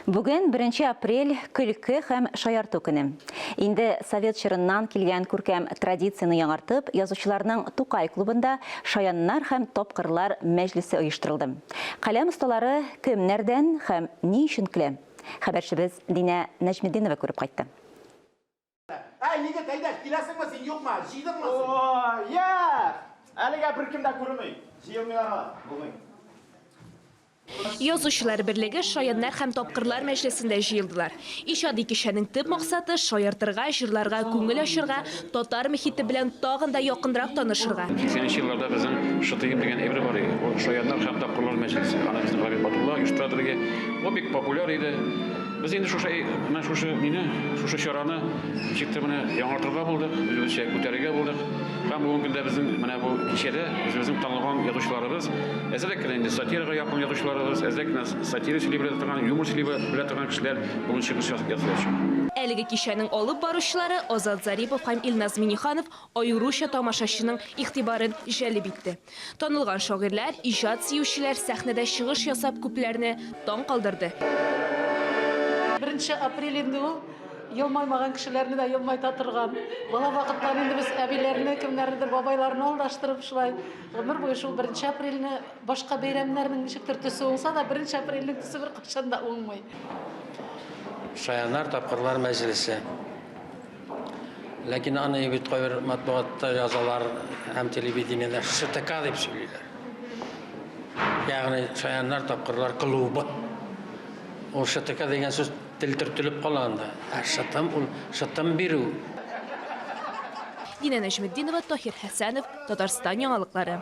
Бүген беренче апрель көлке һәм шаярту көне. Инде совет чорыннан килгән күркәм традицияне яңартып, язучыларның Тукай клубында Шаяннар һәм тапкырлар мәҗлесе оештырылды. Каләм осталары кемнәрдән һәм ни өчен көлә? Хәбәрчебез Динә Нәҗметдинова күреп кайтты. Әй, егет, әйдә, киләсеңме син, юкмы? Җыйдыңмы син? О, я! Әлегә беркем дә күренми. Җыелмыйлар алар, булмый. Язучылар берлеге Шаяннар һәм тапкырлар мәҗлесендә җыелдылар. Иҗади кичәнең төп максаты, шаяртырга, җырларга, күңел ачырга, татар мөхите белән тагын да якынрак танышырга. Сиксәненче елларда безнең Шытыем дигән әйбер бар иде. Ул Шаяннар һәм тапкырлар мәҗлесе. Аны безнең Рабит Батулла оештыра иде. Ул бик популяр иде. Без инде шушы менә шушы мине, шушы чараны ничектер менә яңартырга булдык, үзебезчә күтәрергә булдык. Һәм бүгенге көндә безнең менә бу кичәдә үзебезнең танылган язучыларыбыз, әзрәк кенә инде сатирага якын язучыларыбыз, әзрәк кенә сатира сөйли белә торган, юмор сөйли белә торган кешеләр бүген чыгыш ясаячак. Әлеге кичәнең алып баручылары Азат Зарипов һәм Илназ Миннеханов аеруча тамашачының игътибарын җәлеп итте. Танылган шагыйрьләр, иҗат сөючеләр сәхнәдә чыгыш ясап күпләрне таң калдырды. Беренче апрель инде ул елмаймаган кешеләрне дә елмайта торган. Бала вакыттан инде без әбиләрне, кемнәрнедер бабайларны алдаштырып шулай гомер буе шул беренче апрельне башка бәйрәмнәрнең ничектер төсе уңса да, беренче апрельнең төсе беркайчан да уңмый. Шаяннар, тапкырлар мәҗлесе. Ләкин аны бит кайбер матбугатта язалар һәм телевидениедә ШТК дип сөйлиләр. Ягъни Шаяннар тапкырлар клубы. Ул ШТК дигән сүз тел төртелеп кала анда. Ә шытым ул шытым бирү. Динә Нәҗметдинова, Таһир Хәсәнов, Татарстан яңалыклары.